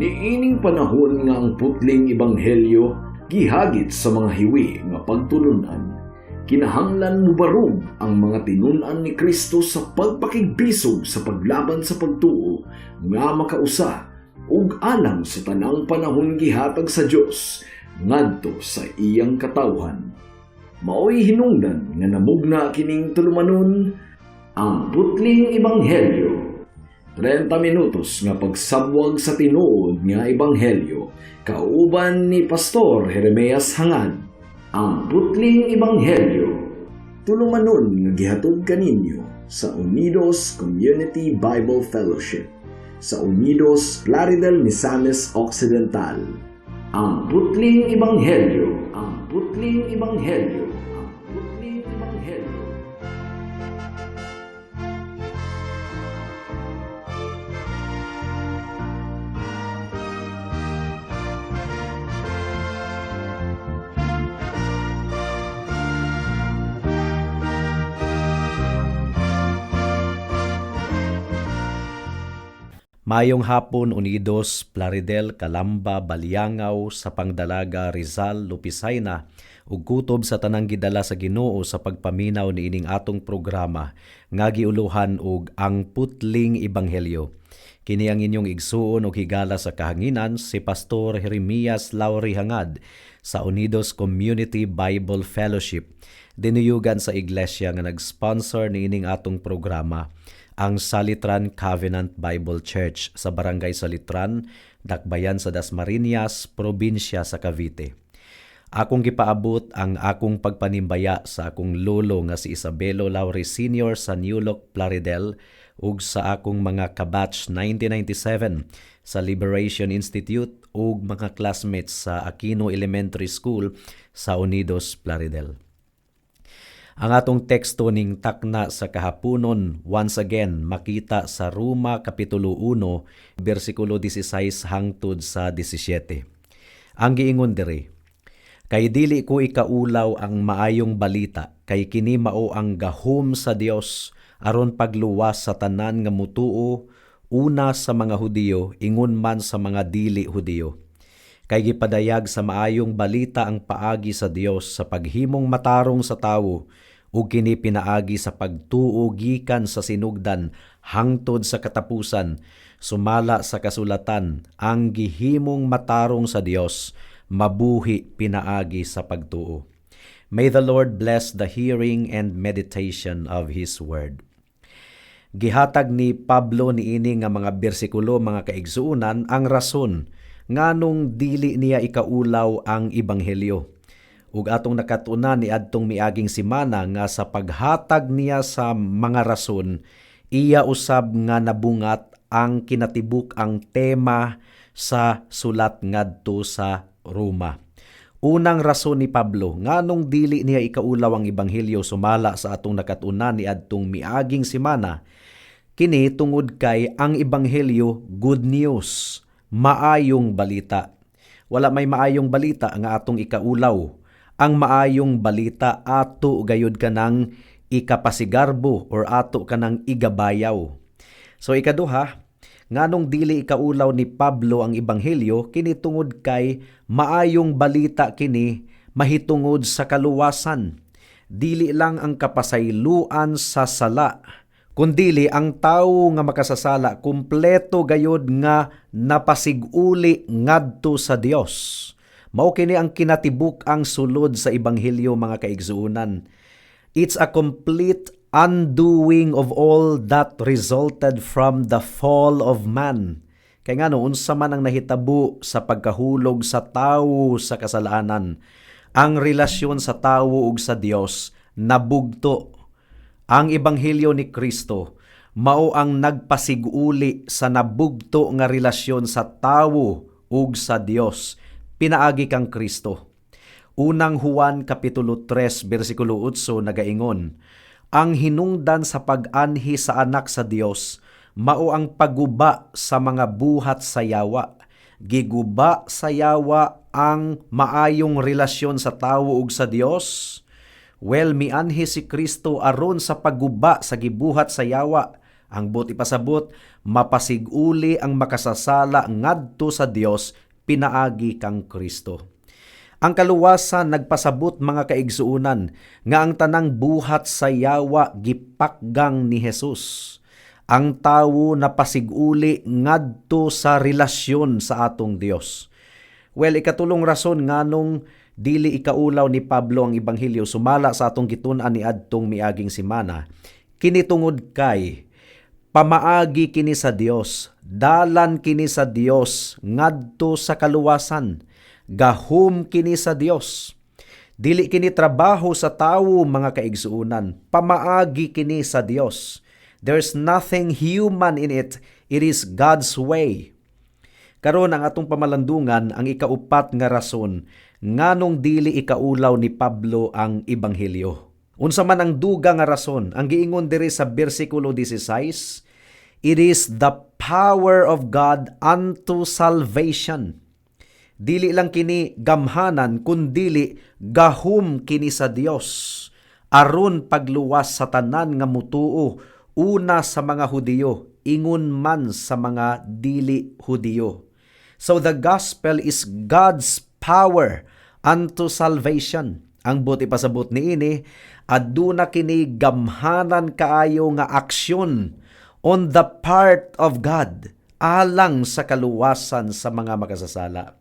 Niining panahon nga ang putling ebanghelyo gihagit sa mga hiwi nga pagtulunan, kinahanglan mubarog ang mga tinun-an ni Kristo sa pagpakigbisog sa paglaban sa pagtuo nga makausa ug alang sa tanang panahon gihatag sa Dios ngadto sa iyang katawhan. Maoy hinungdan nga namugna kining tulumanon, Ang Putling Ebanghelyo. 30 minutos nga pagsabwag sa tinuod nga ebanghelyo kauban ni Pastor Jeremias Hangad. Ang Putling Ebanghelyo. Tulumanon nga gihatod kaninyo sa Unidos Community Bible Fellowship sa Unidos, Plaridel, Misamis Occidental. Ang Putling Ebanghelyo. Ang Putling Ebanghelyo. Ang Putling Ebanghelyo. Mayong hapon, Unidos, Plaridel, Calamba, Baliangao, Sapang Dalaga, Rizal, Lupisayna ug kutob sa tanang gidala sa Ginoo sa pagpaminaw niining atong programa nga giuluhan og Ang Putling Ebanghelyo. Kini ang inyong igsuon og higala sa kahanginan, si Pastor Jeremias Lauri Hangad sa Unidos Community Bible Fellowship. Dinuyugan sa iglesia nga nag-sponsor niining atong programa, ang Salitran Covenant Bible Church sa Barangay Salitran, Dakbayan sa Dasmariñas, probinsya sa Cavite. Akong gipaabot ang akong pagpanimbaya sa akong lolo nga si Isabelo Lauri Sr. sa New Look, Plaridel ug sa akong mga kabatch 1997 sa Liberation Institute ug mga classmates sa Aquino Elementary School sa Unidos, Plaridel. Ang atong teksto ning takna sa kahaponon, once again makita sa Roma Kapitulo 1 bersikulo 16 hangtod sa 17. Ang giingon diri, "Kay dili ko ikaulaw ang maayong balita, kay kini mao ang gahom sa Dios aron pagluwas sa tanan nga mutuo, una sa mga Hudiyo, ingon man sa mga dili Hudiyo. Kay gipadayag sa maayong balita ang paagi sa Dios sa paghimong matarong sa tawo, ug kini pinaagi sa pagtuo gikan sa sinugdan hangtod sa katapusan, sumala sa kasulatan, ang gihimong matarong sa Dios mabuhi pinaagi sa pagtuo." May the Lord bless the hearing and meditation of His Word. Gihatag ni Pablo niini nga mga bersikulo, mga kaigsuonan, ang rason nganong dili niya ikaulaw ang ebanghelyo. Ug atong nakatunan niadtong miaging simana nga sa paghatag niya sa mga rason, iya usab nga nabungat ang kinatibuk ang tema sa sulat ngadto sa Roma. Unang rason ni Pablo nganong dili niya ikaulaw ang ebanghelyo, sumala sa atong nakatunan niadtong miaging simana, kini tungod kay ang ebanghelyo good news, maayong balita. Wala may maayong balita nga atong ikaulaw. Ang maayong balita ato gayud kanang ikapasigarbo or ato kanang igabayaw. So ikaduha, nganong dili ikaulaw ni Pablo ang ebanghelyo, kini tungod kay maayong balita kini mahitungod sa kaluwasan. Dili lang ang kapasayloan sa sala, kundili ang tawo nga makasasala kumpleto gayod nga napasiguli ngadto sa Dios. Mao kini ang kinatibuk ang sulod sa ebanghelyo, mga kaigsuonan. It's a complete undoing of all that resulted from the fall of man. Kay ngano, unsa man ang nahitabo sa pagkahulog sa tawo sa kasalanan, ang relasyon sa tawo ug sa Dios nabugto. Ang ebanghelyo ni Kristo mao ang nagpasiguli sa nabugto nga relasyon sa tawo ug sa Dios pinaagi kang Kristo. Unang Juan Kapitulo 3 bersikulo 8 nagaingon, "Ang hinungdan sa pag-anhi sa Anak sa Dios mao ang pagguba sa mga buhat sa yawa." Giguba sa yawa ang maayong relasyon sa tawo ug sa Dios. Well, mianhi si Kristo aron sa pagguba sa gibuhat sa yawa. Ang buot ipasabot, mapasiguli ang makasasala ngadto sa Dios pinaagi kang Kristo. Ang kaluwasan nagpasabot, mga kaigsuonan, nga ang tanang buhat sa yawa gipakgang ni Jesus. Ang tawo napasiguli ngadto sa relasyon sa atong Dios. Well, ikatulong rason nganong dili ikaulaw ni Pablo ang ebanghelyo sumala sa atong gitun-an niadtong miaging semana, kini tungod kay pamaagi kini sa Dios, dalan kini sa Dios ngadto sa kaluwasan. Gahom kini sa Dios. Dili kini trabaho sa tawo, mga kaigsuonan. Pamaagi kini sa Dios. There's nothing human in it. It is God's way. Karon, ang atong pamalandungan ang ikaupat nga rason nganong dili ikaulaw ni Pablo ang ebanghelyo. Unsa man ang duga nga rason? Ang giingon diri sa bersikulo 16, it is the power of God unto salvation. Dili lang kini gamhanan, kundili gahom kini sa Dios aron pagluwas sa tanan nga mutuo, una sa mga Hudiyo, ingon man sa mga dili Hudiyo. So the gospel is God's power unto salvation. Ang buot ipasabot niini, aduna kini gamhanan kaayo nga aksyon on the part of God alang sa kaluwasan sa mga makasasala.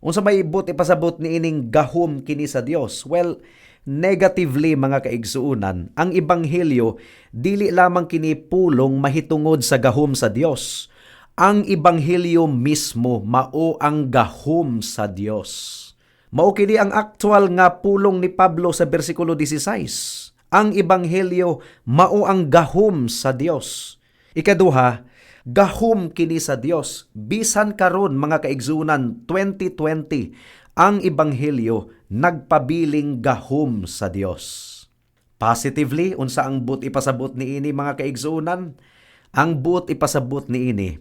Unsa may buot ipasabot niining gahom kini sa Dios? Well, negatively, mga kaigsuonan, ang ebanghelyo dili lamang kini pulong mahitungod sa gahom sa Dios. Ang ebanghelyo mismo mao ang gahom sa Dios. Mao kini ang aktual nga pulong ni Pablo sa bersikulo 16. Ang ebanghelyo mao ang gahom sa Dios. Ikaduha, gahom kini sa Dios. Bisan karon, mga kaigsuonan, 2020, ang ebanghelyo nagpabiling gahom sa Dios. Positively, unsa ang buot ipasabot niini, mga kaigsuonan? Ang buot ipasabot niini,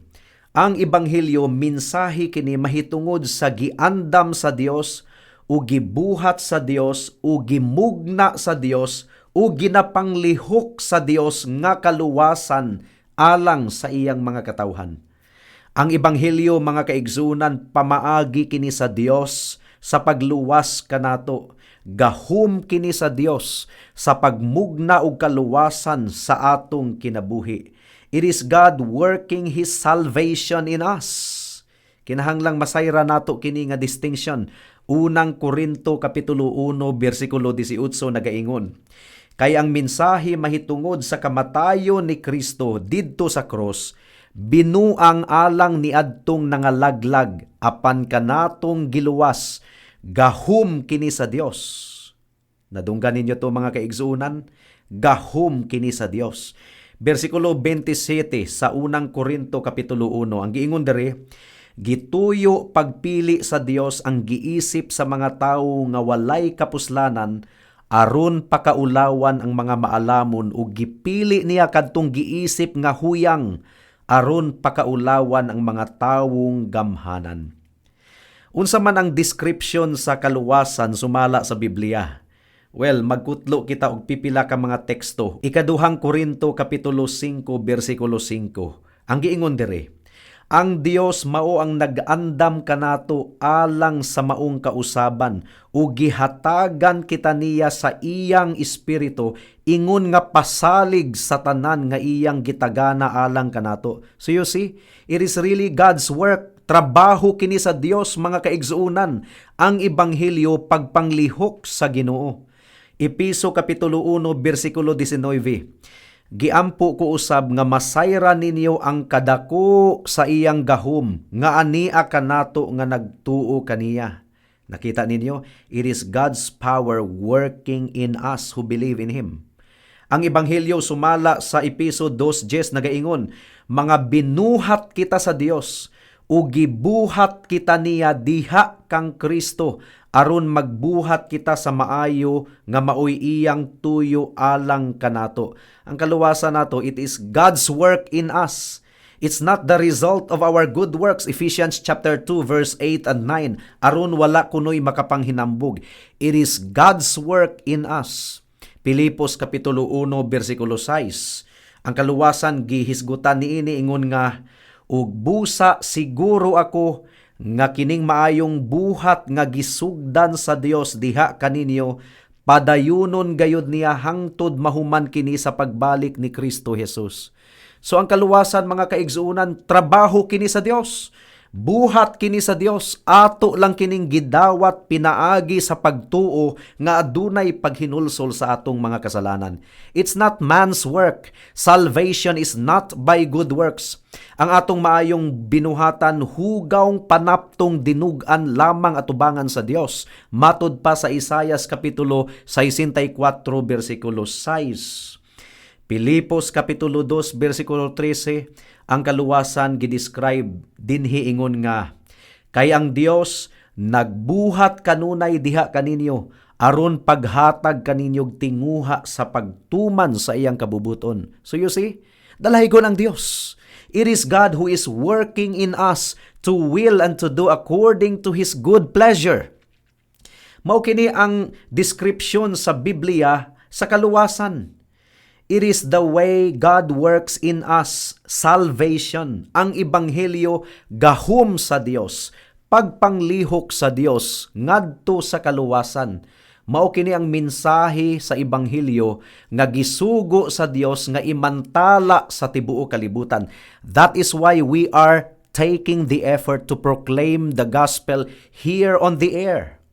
ang ebanghelyo mensahe kini mahitungod sa giandam sa Dios o gibuhat sa Dios o gimugna sa Dios o ginapanglihok sa Dios nga kaluwasan alang sa iyang mga katawhan. Ang ebanghelyo, mga kaigsuonan, pamaagi kini sa Dios sa pagluwas kanato. Gahom kini sa Dios sa pagmugna og kaluwasan sa atong kinabuhi. It is God working His salvation in us. Kinahanglang masayra nato kini nga distinction. Unang Korinto kapitulo 1 bersikulo 18 nagaingon, "Kay ang mensahe mahitungod sa kamatayon ni Kristo didto sa cross binuang alang niadtong nangalaglag, apan kanatong giluwas gahom kini sa Dios." Nadunggan ninyo to, mga kaigsuonan? Gahom kini sa Dios. Bersikulo 27 sa Unang Korinto kapitulo 1, ang giingon diri, "Gituyo pagpili sa Dios ang giisip sa mga tawo nga walay kapuslanan aron pakaulawan ang mga maalamon, ug gipili niya kadtong giisip nga huyang aron pakaulawan ang mga tawong gamhanan." Unsa man ang description sa kaluwasan sumala sa Biblia? Well, magkutlo kita og pipila ka mga teksto. Ikaduhang Korinto kapitulo 5 bersikulo 5. Ang giingon diri, "Ang Dios mao ang nag-andam kanato alang sa maong kausaban ug gihatagan kita niya sa iyang espiritu ingon nga pasalig sa tanan nga iyang gitagana alang kanato." So you see, it is really God's work. Trabaho kini sa Dios, mga kaigsuonan, ang ebanghelyo, pagpanglihok sa Ginoo. Epeso kapitulo 1 bersikulo 19. "Giampo ko usab nga masayra ninyo ang kadako sa iyang gahom nga ania kanato nga nagtuo kaniya." Nakita ninyo, it is God's power working in us who believe in Him. Ang ebanghelyo sumala sa Epeso 2:10 nagaingon, "Mga binuhat kita sa Dios ug gibuhat kita niya diha kang Kristo aron magbuhat kita sa maayo nga maoy iyang tuyo alang kanato." Ang kaluwasan nato, it is God's work in us. It's not the result of our good works. Ephesians chapter 2 verse 8 and 9. Aron wala kunoy makapanghinambog. It is God's work in us. Pilipos kapitulo 1 bersikulo 6. Ang kaluwasan gihisgutan niini ingon nga, "Ug busa siguro ako nga kining maayong buhat nga gisugdan sa Dios diha kaninyo, padayunon gayud niya hangtod mahuman kini sa pagbalik ni Kristo Jesus." So ang kaluwasan, mga kaigsuonan, trabaho kini sa Dios. Buhat kini sa Dios, ato lang kining gidawat pinaagi sa pagtuo nga adunay paghinulsol sa atong mga kasalanan. It's not man's work. Salvation is not by good works. Ang atong maayong binuhatan, hugawng panaptong dinug-an lamang atubangan sa Dios. Matud pa sa Isayas kapitulo 64 bersikulo 6. Pilipos kapitulo 2 bersikulo 13, ang kaluwasan gidescribe dinhi ingon nga, "Kay ang Dios nagbuhat kanunay diha kaninyo aron paghatag kaninyo tinguha sa pagtuman sa iyang kabubuton." So you see, dalahigon ang Dios. It is God who is working in us to will and to do according to His good pleasure. Mao kini ang description sa Biblia sa kaluwasan. It is the way God works in us, salvation. Ang ebanghelyo, gahom sa Dios, pagpanglihok sa Dios ngadto sa kaluwasan. Mao kini ang mensahe sa ebanghelyo nga gisugo sa Dios nga imantala sa tibuok kalibutan. That is why we are taking the effort to proclaim the gospel here on the air.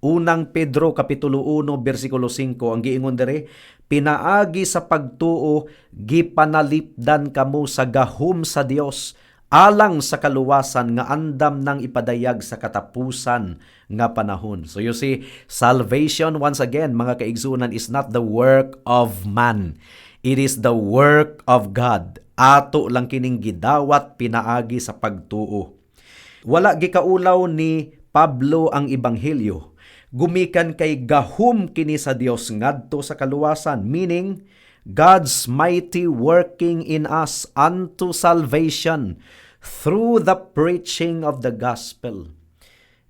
Unang Pedro kapitulo 1 bersikulo 5, ang giingon diri, "Pinaagi sa pagtuo gipanalipdan kamo sa gahom sa Dios alang sa kaluwasan nga andam nang ipadayag sa katapusan nga panahon." So you see, salvation once again, mga kaigsunan, is not the work of man. It is the work of God. Ato lang kining gidawat pinaagi sa pagtuo. Wala gikaulaw ni Pablo ang ebanghelyo gumikan kay gahom kini sa Dios ngadto sa kaluwasan, meaning God's mighty working in us unto salvation through the preaching of the gospel.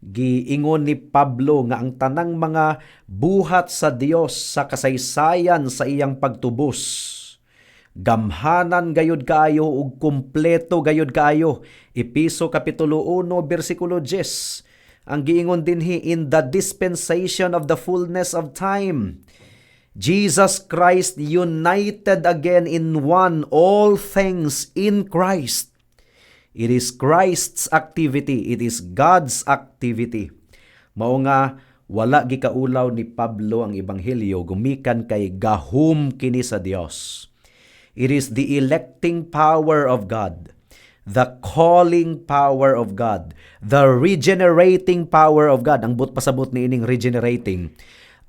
Giingon ni Pablo nga ang tanang mga buhat sa Dios sa kasaysayan sa iyang pagtubos, gamhanan gayud kaayo ug kumpleto gayud kaayo. Epeso kapitulo 1 bersikulo 10. Ang giingon dinhi, "In the dispensation of the fullness of time, Jesus Christ united again in one all things in Christ." It is Christ's activity, it is God's activity. Mao nga wala gikaulaw ni Pablo ang ebanghelyo gumikan kay gahom kini sa Dios. It is the electing power of God, the calling power of God, the regenerating power of God. Ang buot pasabot ni ining regenerating,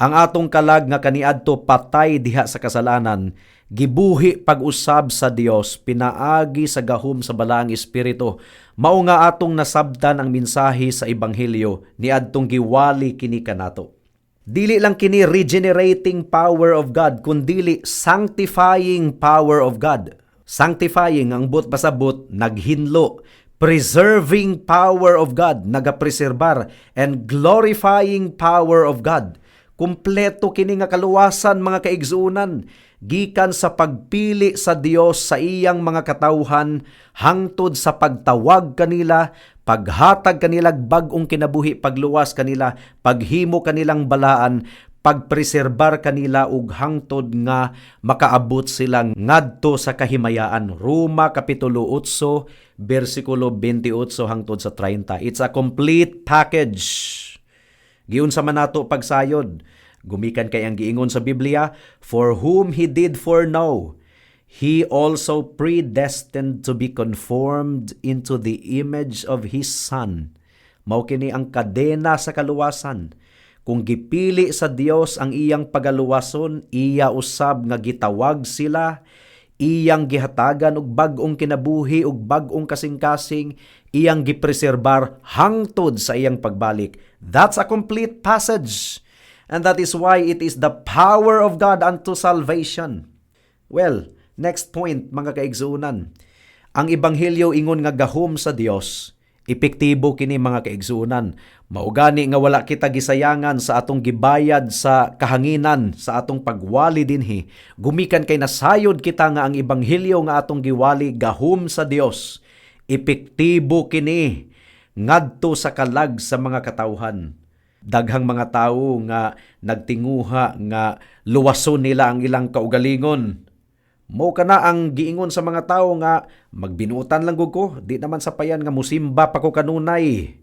ang atong kalag nga kaniadto patay diha sa kasalanan, gibuhi pag-usab sa Dios pinaagi sa gahom sa Balaang Espiritu. Mao nga atong nasabtan ang mensahe sa ebanghelyo niadtong giwali kini kanato. Dili lang kini regenerating power of God kundili sanctifying power of God. Sanctifying, ang buot pasabot, naghinlo. Preserving power of God, nagapreserbar, and glorifying power of God. Kumpleto kini nga kaluwasan, mga kaigsuonan, gikan sa pagpili sa Dios sa iyang mga katawhan hangtod sa pagtawag kanila, paghatag kanila bag-ong kinabuhi, pagluwas kanila, paghimo kanilang balaan, pagpreserbar kanila ug hangtod nga makaabot sila ngadto sa kahimayaan. Roma kapitulo 8 bersikulo 28 hangtod sa 30. It's a complete package. Giunsa man nato pagsayod? Gumikan kay ang giingon sa Biblia, "For whom He did foreknow, He also predestined to be conformed into the image of His Son." Mao kini ang kadena sa kaluwasan. Kung gipili sa Dios ang iyang pagaluwason, iya usab nga gitawag sila, iyang gihatagan og bag-ong kinabuhi ug bag-ong kasing-kasing, iyang gipreserbar hangtod sa iyang pagbalik. That's a complete passage. And that is why it is the power of God unto salvation. Well, next point, mga kaigsuonan. Ang ebanghelyo ingon nga gahom sa Dios. Epektibo kini, mga kaigsuonan. Mao gani nga wala kita gisayangan sa atong gibayad sa kahanginan sa atong pagwali dinhi. Gumikan kay nasayod kita nga ang ebanghelyo nga atong giwali gahom sa Dios. Epektibo kini ngadto sa kalag sa mga katawhan. Daghang mga tawo nga nagtinguha nga luwason nila ang ilang kaugalingon. Mao kana ang giingon sa mga tawo nga magbinuotan lang gud ko, di naman sapayan nga musimba pa ko kanunay.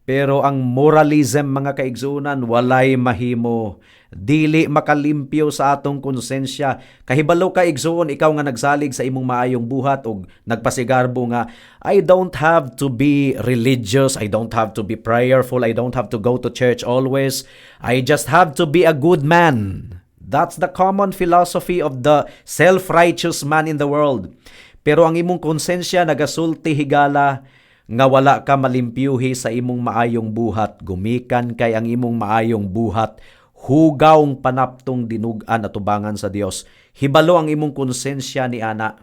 Pero ang moralism, mga kaigsuonan, walay mahimo. Dili makalimpyo sa atong konsensya. Kahibalo ka, igsuon, ikaw nga nagsalig sa imong maayong buhat og nagpasigarbo nga I don't have to be religious, I don't have to be prayerful, I don't have to go to church always. I just have to be a good man. That's the common philosophy of the self-righteous man in the world. Pero ang imong konsensya nagasulti higala nga wala ka malimpyuhi sa imong maayong buhat, gumikan kay ang imong maayong buhat hugawng panaptong dinug-an atubangan sa Dios. Hibalo ang imong konsensya ni ana.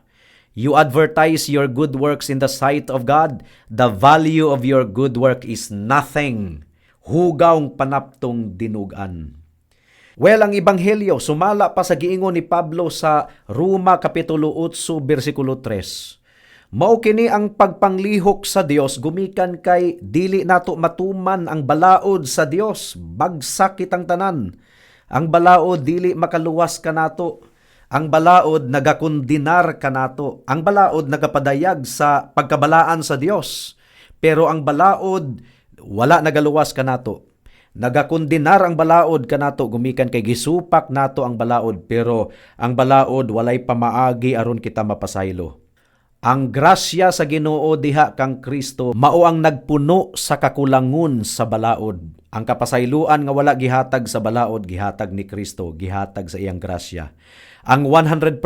You advertise your good works in the sight of God. The value of your good work is nothing. Hugawng panaptong dinug-an. Well, ang ebanghelyo sumala pa sa giingon ni Pablo sa Roma kapitulo 8 bersikulo 3. Mao kini ang pagpanglihok sa Dios gumikan kay dili nato matuman ang balaod sa Dios, bagsak kitang tanan. Ang balaod dili makaluwas kanato. Ang balaod nagakondenar kanato. Ang balaod nagapadayag sa pagkabalaan sa Dios. Pero ang balaod wala nagaluwas kanato. Nagakondenar ang balaod kanato gumikan kay gisupak nato ang balaod, pero ang balaod walay pamaagi aron kita mapasaylo. Ang grasya sa Ginoo diha kang Kristo mao ang nagpuno sa kakulangon sa balaod. Ang kapasayloan nga wala gihatag sa balaod, gihatag ni Kristo, gihatag sa iyang grasya. Ang 100%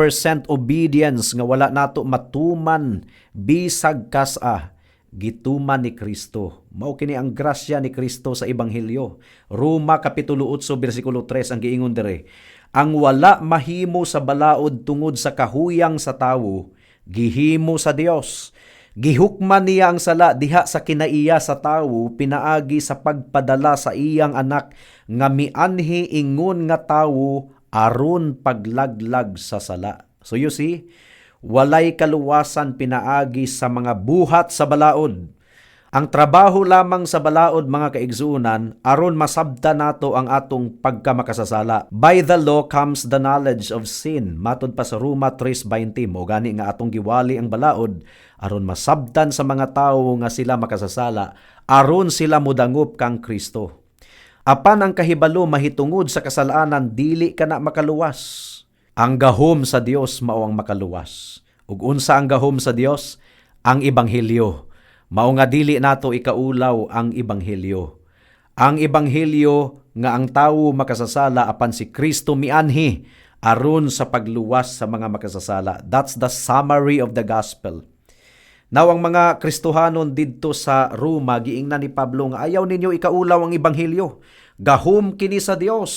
obedience nga wala nato matuman bisag kas-a, gituman ni Kristo. Mao kini ang grasya ni Kristo sa ebanghelyo. Roma kapitulo 8 bersikulo 3 ang giingon dire. Ang wala mahimo sa balaod tungod sa kahuyang sa tawo, gihimo sa Dios. Gihukman niya ang sala diha sa kinaiya sa tawo pinaagi sa pagpadala sa iyang anak nga mianhi ingon nga tawo aron paglaglag sa sala. So you see, walay kaluwasan pinaagi sa mga buhat sa balaod. Ang trabaho lamang sa balaod, mga kaigsuonan, aron masabta nato ang atong pagkamakasasala. By the law comes the knowledge of sin. Matod pa sa Roma 3:20, mao gani nga atong giwali ang balaod aron masabtan sa mga tawo nga sila makasasala, aron sila modangop kang Kristo. Apan ang kahibalo mahitungod sa kasalanan, dili ka na makaluwas. Ang gahom sa Dios mao ang makaluwas. Ug unsa ang gahom sa Dios? Ang ebanghelyo. Mao nga dili nato ikaulaw ang ebanghelyo. Ang ebanghelyo nga ang tawo makasasala apan si Kristo mianhi aron sa pagluwas sa mga makasasala. That's the summary of the gospel. Now, ang mga Kristohanon didto sa Roma, giingnan ni Pablo nga ayaw ninyo ikaulaw ang ebanghelyo. Gahom kini sa Dios.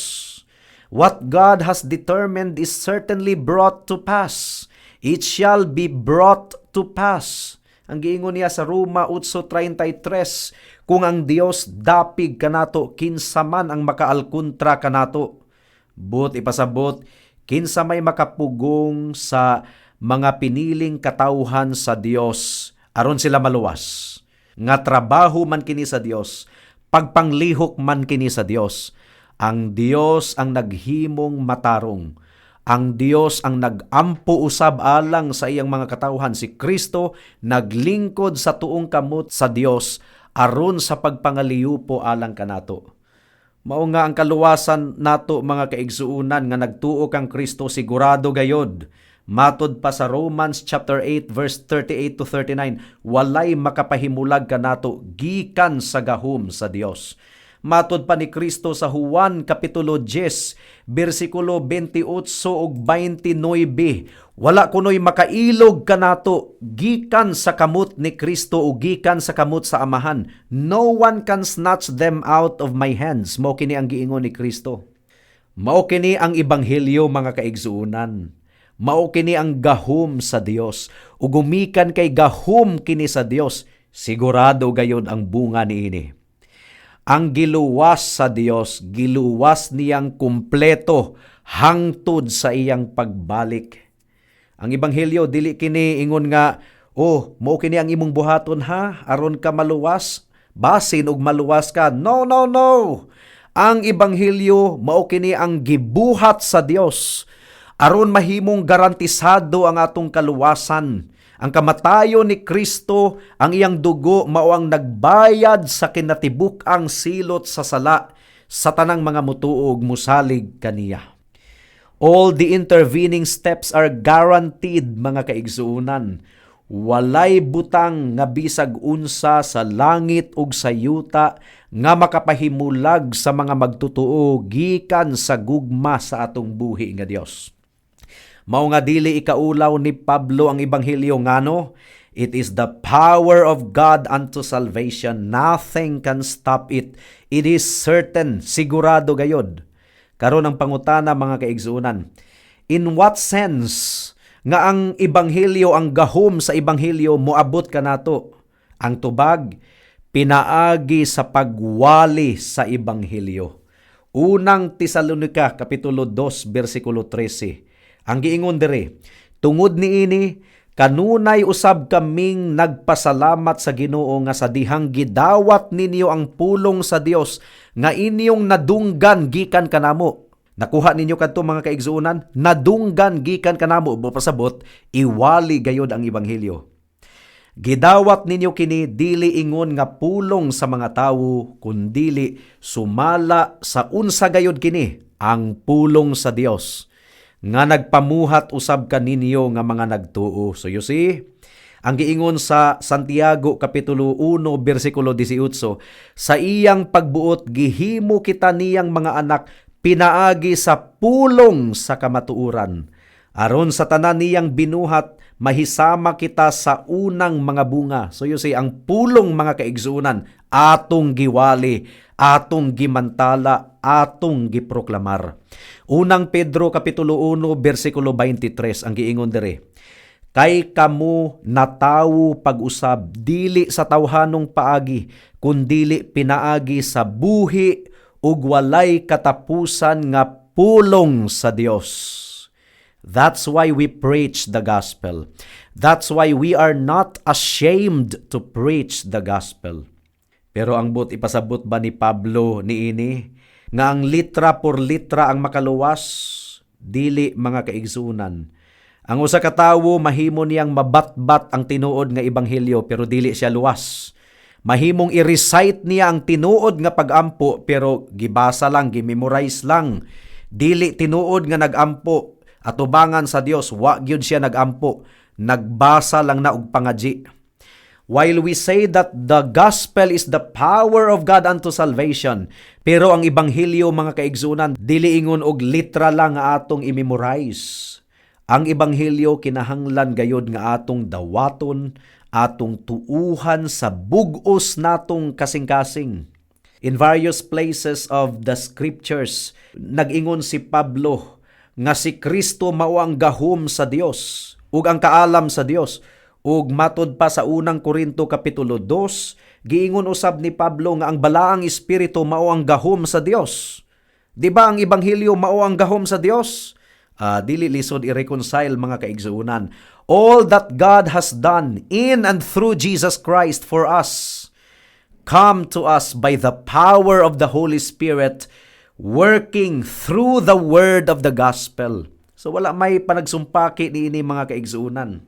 What God has determined is certainly brought to pass. It shall be brought to pass. Ang giingon niya sa Roma 8:33, kung ang Dios dapig kanato, kinsa man ang makaalkontra kanato? Buot ipasabot, kinsa may makapugong sa mga piniling katawhan sa Dios aron sila maluwas? Nga trabaho man kini sa Dios, pagpanglihok man kini sa Dios. Ang Dios ang naghimong matarong. Ang Dios ang nagampo usab alang sa iyang mga katawhan. Si Kristo naglingkod sa tuong kamot sa Dios aron sa pagpangaliyupo alang kanato. Mao nga ang kaluwasan nato, mga kaigsuonan nga nagtuo kang Kristo, sigurado gayod. Matod pa sa Romans chapter 8 verse 38 to 39, walay makapahimulag kanato gikan sa gahom sa Dios. Matod pa ni Kristo sa Juan kapitulo 10 bersikulo 28 ug 29, wala kunoy makailog kanato gikan sa kamot ni Kristo o gikan sa kamot sa Amahan. No one can snatch them out of my hands. Mao kini ang giingon ni Kristo. Mao kini ang ebanghelyo, mga kaigsuonan. Mao kini ang gahom sa Dios. Ug gumikan kay gahom kini sa Dios, Sigurado gayod ang bunga niini. Ang giluwas sa Dios, giluwas niyang kumpleto hangtod sa iyang pagbalik. Ang ebanghelyo dili kini ingon nga, "Oh, mao kini ang imong buhaton ha, aron ka maluwas, basin og maluwas ka." No, no, no. Ang ebanghelyo mao kini ang gibuhat sa Dios aron mahimong garantisado ang atong kaluwasan. Ang kamatayon ni Kristo, ang iyang dugo mao ang nagbayad sa kinatibuk-ang silot sa sala sa tanang mga mutuo ug musalig kaniya. All the intervening steps are guaranteed, mga kaigsuonan. Walay butang nga bisag unsa sa langit ug sa yuta nga makapahimulag sa mga magtutuo gikan sa gugma sa atong buhi nga Dios. Mao nga dili ikaulaw ni Pablo ang ebanghelyo, ngano? It is the power of God unto salvation. Nothing can stop it. It is certain, sigurado gayod. Karon ang pangutana, mga kaigsuonan, in what sense nga ang ebanghelyo, ang gahom sa ebanghelyo moabot kanato? Ang tubag, pinaagi sa pagwali sa ebanghelyo. Unang Tesalonika kapitulo 2 bersikulo 13. Ang giingon diri, "Tungod niini kanunay usab kaming nagpasalamat sa Ginoo nga sa dihang gidawat ninyo ang pulong sa Dios nga inyong nadunggan gikan kanamo." Nakuha ninyo kadto, mga kaigsuonan, nadunggan gikan kanamo, mo pasabot iwali gayod ang ebanghelyo. "Gidawat ninyo kini dili ingon nga pulong sa mga tawo, kundili sumala sa unsa gayod kini, ang pulong sa Dios nga nagpamuhat usab kaninyo nga mga nagtuo." So you see, ang giingon sa Santiago kapitulo 1 bersikulo 18, sa iyang pagbuot gihimo kita niyang mga anak pinaagi sa pulong sa kamatuoran, aron sa tanan niyang binuhat mahisama kita sa unang mga bunga. So you see, ang pulong, mga kaigsuonan, atong giwali, atong gimantala, atong giproklamar. Unang Pedro kapitulo 1 bersikulo 23, ang giingon diri, "Kay kamo natawo pag-usab dili sa tawhanong paagi, kundili pinaagi sa buhi ug walay katapusan nga pulong sa Dios." That's why we preach the gospel. That's why we are not ashamed to preach the gospel. Pero ang buot ipasabot ba ni Pablo niini nga ang litra por litra ang makaluwas? Dili, mga kaigsuonan. Ang usa ka tawo, mahimo niyang mabatbat ang tinuod nga ebanghelyo pero dili siya luwas. Mahimong i-recite niya ang tinuod nga pagampo pero gibasa lang, gimemorize lang. Dili tinuod nga nagampo. Atubangan sa Dios, wa gyud siya nagampo. Nagbasa lang na og pangaji. While we say that the gospel is the power of God unto salvation, pero ang ebanghelyo, mga kaigsuonan, dili ingon og litra lang nga atong i-memorize. Ang ebanghelyo kinahanglan gayod nga atong dawaton, atong tuuhan sa bug-os natong kasing-kasing. In various places of the scriptures, nag-ingon si Pablo nga si Kristo mao ang gahom sa Dios ug ang kaalam sa Dios. Ug matod pa sa Unang Korinto kapitulo 2, giingon usab ni Pablo nga ang Balaang Espiritu mao ang gahom sa Dios. Di ba ang ebanghelyo mao ang gahom sa Dios? Dili lisod i-reconcile, mga kaigsuonan. All that God has done in and through Jesus Christ for us come to us by the power of the Holy Spirit working through the word of the gospel. So wala may panagsumpaki niini, mga kaigsuonan.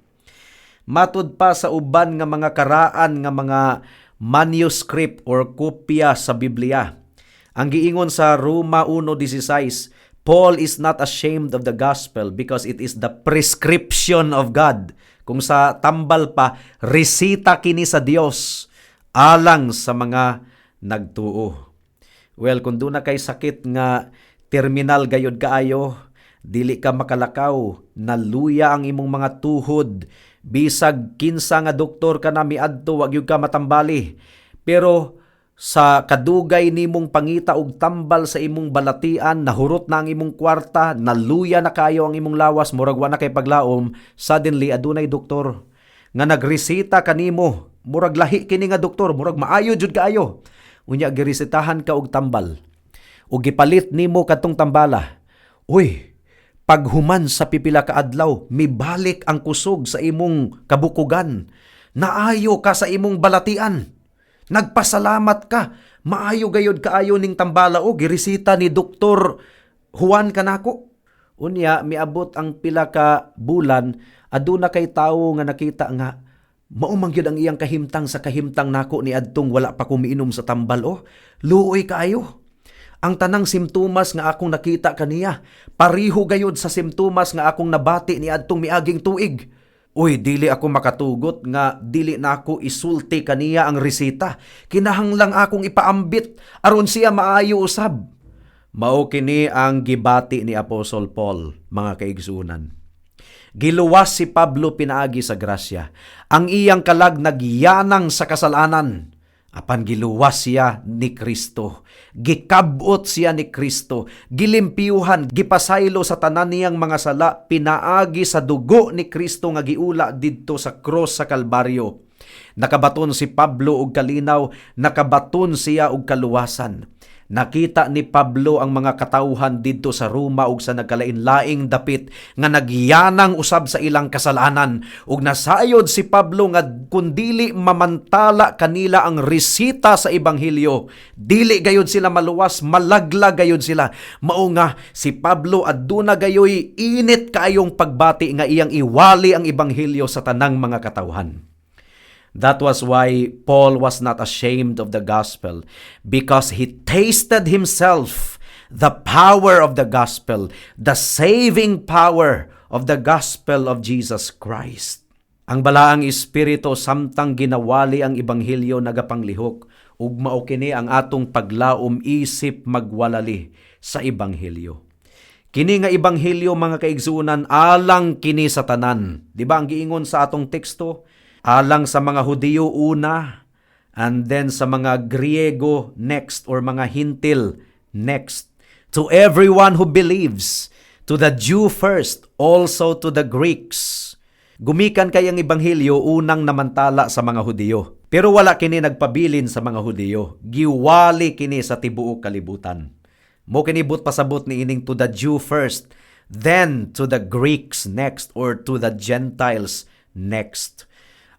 Matud pa sa uban nga mga karaan nga mga manuscript or kopya sa Biblia, ang giingon sa Roma 1:16, "Paul is not ashamed of the gospel because it is the prescription of God." Kung sa tambal pa, resita kini sa Dios alang sa mga nagtuo. Well, kung duna kay sakit nga terminal gayod kaayo, dili ka makalakaw, naluya ang imong mga tuhod, bisag kinsa nga doktor ka na miadto, wa gyud ka matambali. Pero sa kadugay nimong pangita og tambal sa imong balatian, nahurot na ang imong kwarta, naluya na kayo ang imong lawas, murag wa na kay paglaom, suddenly adunay doktor nga nagresita kanimo. Murag lahi kini nga doktor, murag maayo jud kaayo. Unya giresetahan ka og tambal. Ug gipalit nimo kadtong tambala. Uy, paghuman sa pipila ka adlaw, mibalik ang kusog sa imong kabukugan. Naayo ka sa imong balatian. Nagpasalamat ka. Maayo gayod kaayo ning tambala o gireseta ni Doktor Juan kanako. Unya miabot ang pila ka bulan, aduna kay tawo nga nakita nga mao man gyud ang iyang kahimtang sa kahimtang nako ni adtong wala pa ko miinom sa tambal oh. Luoy kaayo. Ang tanang simptomas nga akong nakita kaniya, pareho gayud sa simptomas nga akong nabati ni adtong miaging tuig. Uy, dili ako makatugot nga dili nako isulti kaniya ang reseta. Kinahanglang akong ipaambit aron siya maayo usab. Mao kini ang gibati ni Apostle Paul, mga kaigsunan. Giluwas si Pablo pinaagi sa grasya. Ang iyang kalag nagyanang sa kasalanan. Apan giluwas siya ni Kristo. Gikabot siya ni Kristo. Gilimpyuhan, gipasaylo sa tanan niyang mga sala, pinaagi sa dugo ni Kristo nga giula didto sa cross sa Kalbaryo. Nakabaton si Pablo og kalinaw, nakabaton siya og kaluwasan. Nakita ni Pablo ang mga katawhan didto sa Roma ug sa nagkalain-laing dapit nga nagyanang usab sa ilang kasalanan, ug nasayod si Pablo nga kun dili mamantala kanila ang resita sa ebanghelyo, dili gayud sila maluwas, malaglag gayud sila. Mao nga si Pablo aduna gayoy init kaayong pagbati nga iyang iwali ang ebanghelyo sa tanang mga katawhan. That was why Paul was not ashamed of the gospel, because he tasted himself the power of the gospel, the saving power of the gospel of Jesus Christ. Ang balaang espiritu samtang ginawali ang ebanghelyo nagapanglihok, ug mao kini ang atong paglaom isip magwalali sa ebanghelyo. Kini nga ebanghelyo, mga kaigsuonan, alang kini sa tanan. Di ba ang giingon sa atong teksto? Alang sa mga Hudiyo una, and then sa mga Griego next, or mga Hintil next. To everyone who believes, to the Jew first, also to the Greeks. Gumikan kay ang ebanghelyo unang namantala sa mga Hudiyo. Pero wala kini nagpabilin sa mga Hudiyo. Giwali kini sa tibuok kalibutan. Mao kini buot pasabot ni ining to the Jew first, then to the Greeks next, or to the Gentiles next.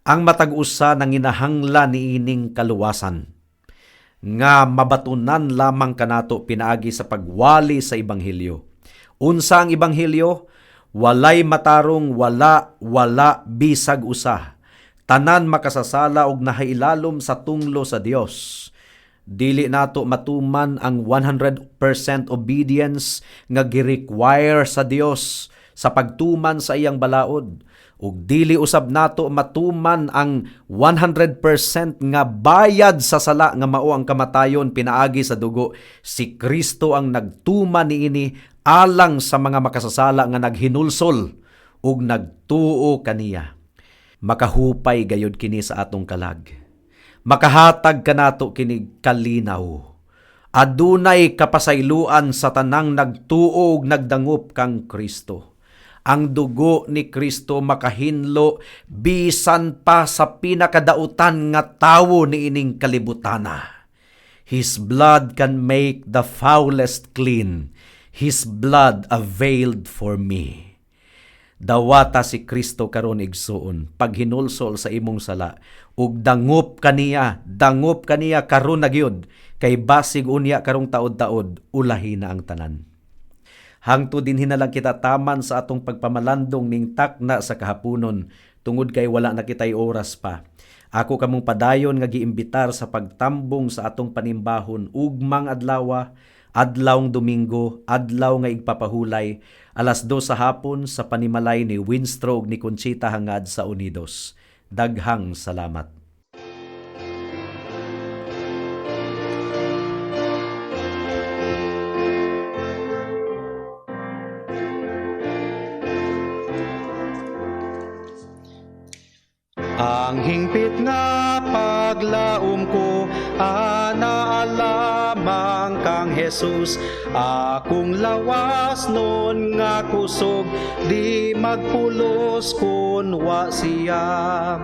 Ang matag usa nanginahanglan niining kaluwasan nga mabatunan lamang kanato pinaagi sa pagwali sa ebanghelyo. Unsa ang ebanghelyo? Walay matarong, wala, wala bisag usa. Tanan makasasala og nahailalom sa tunglo sa Dios. Dili nato matuman ang 100% obedience nga gi-require sa Dios sa pagtuman sa iyang balaod. Ug dili usab nato matuman ang 100% nga bayad sa sala nga mao ang kamatayon pinaagi sa dugo. Si Kristo ang nagtuman niini alang sa mga makasasala nga naghinulsol ug nagtuo kaniya. Makahupay gayud kini sa atong kalag. Makahatag kanato kini kalinaw. Adunay kapasayloan sa tanang nagtuo ug nagdangup kang Kristo. Ang dugo ni Kristo makahinlo bisan pa sa pinakadautan nga tawo niining kalibutana. His blood can make the foulest clean. His blood availed for me. Dawata si Kristo karon, igsuon, paghinulsol sa imong sala ug dangup kaniya karon na gyud, kay basig unya karong taod-taod ulahi na ang tanan. Hangtod dinhi na lang kita taman sa atong pagpamalandong ning takna sa kahaponon, tungod kay wala na kitay oras pa. Ako kamong padayon nga giimbitar sa pagtambong sa atong panimbahon ugmang adlawa, adlawng Domingo, adlaw nga igpapahulay, 2:00 sa hapon sa panimalay ni Winstro ug ni Conchita Hangad sa Unidos. Daghang salamat. Ang hingpit nga paglaom ko ana lamang kang Jesus. Akong lawas nun nga kusog, di magpulos kun wa siya.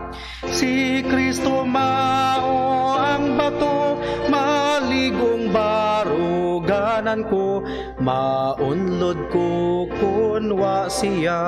Si Kristo mao ang bato, maligong baruganan ko. Maunlod ko kun wa siya.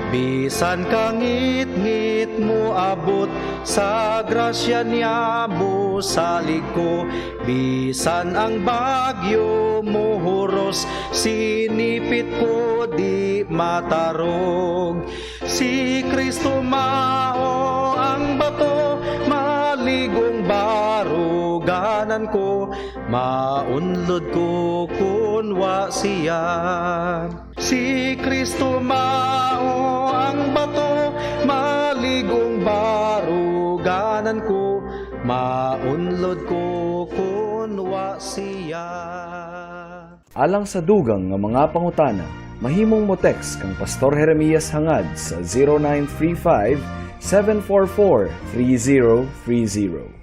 Bisan kangitngit mo abot, sa grasya niya mo salig ko. Bisan ang bagyo mo huros, sinipit ko di matarog. Si Kristo mao ang bato, maligong baruganan ko. Maunlod ko kun wa siya. Si Kristo mao ang bato, maligong baruganan ko. Maunlod ko kun wa siya. Alang sa dugang nga mga pangutana, mahimong mo text kang Pastor Jeremias Hangad sa 0935 744 3030.